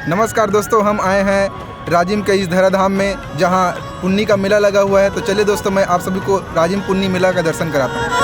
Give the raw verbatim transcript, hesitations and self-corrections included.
नमस्कार दोस्तों, हम आए हैं राजिम के इस धराधाम में, जहाँ पुन्नी का मेला लगा हुआ है। तो चलिए दोस्तों, मैं आप सभी को राजिम पुन्नी मेला का दर्शन कराता हूँ।